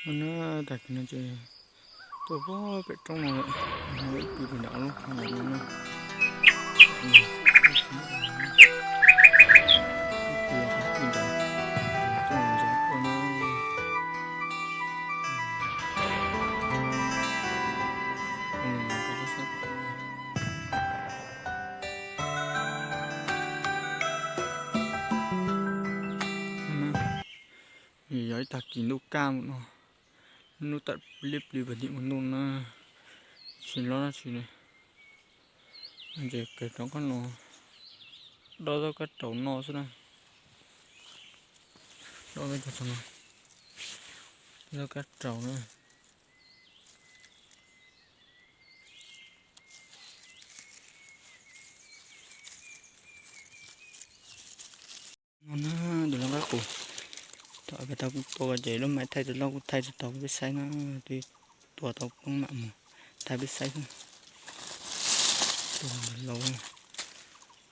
No na, tag kis no ces tuaj pem roob no lawm, pw pem nram lub qhov no na. Yog ib tag kis ntuj kaj mus no, hnub tam liab plig pas tim mus ntuj na, tsis lob dab tsi li. Ces kawg rov qab no, dob zaub kab raus noj xwb na. Dob zaub kab raus na. No na, tus hluas nkauj qus, thaum peb tau kuj tua ces lub maiv thaij tus hluas kuj thaij tsis tau peb saib na, twb tua tau poob mam mus thaij peb saib xwb. Tus laus,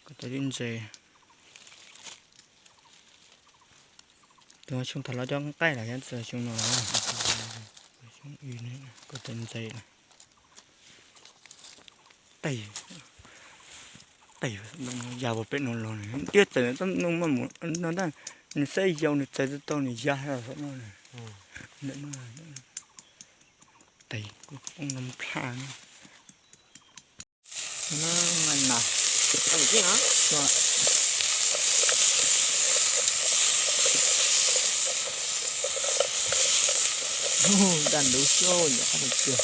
ko taw twb ntses. Tus xyoo thaum los cov nqaij lawm, xyoo no, xyoo ko taw ntses lawm. Tes, tes ya puag pem no los tiab txawm txoj ntuj muaj mus no ntag, nws saib yau nws txais tau nws ya saum no. Tes kuj poob no plaj na. Daj ntuv xyoob nyuam qhuav tiag.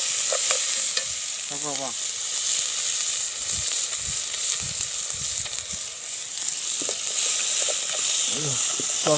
Tso,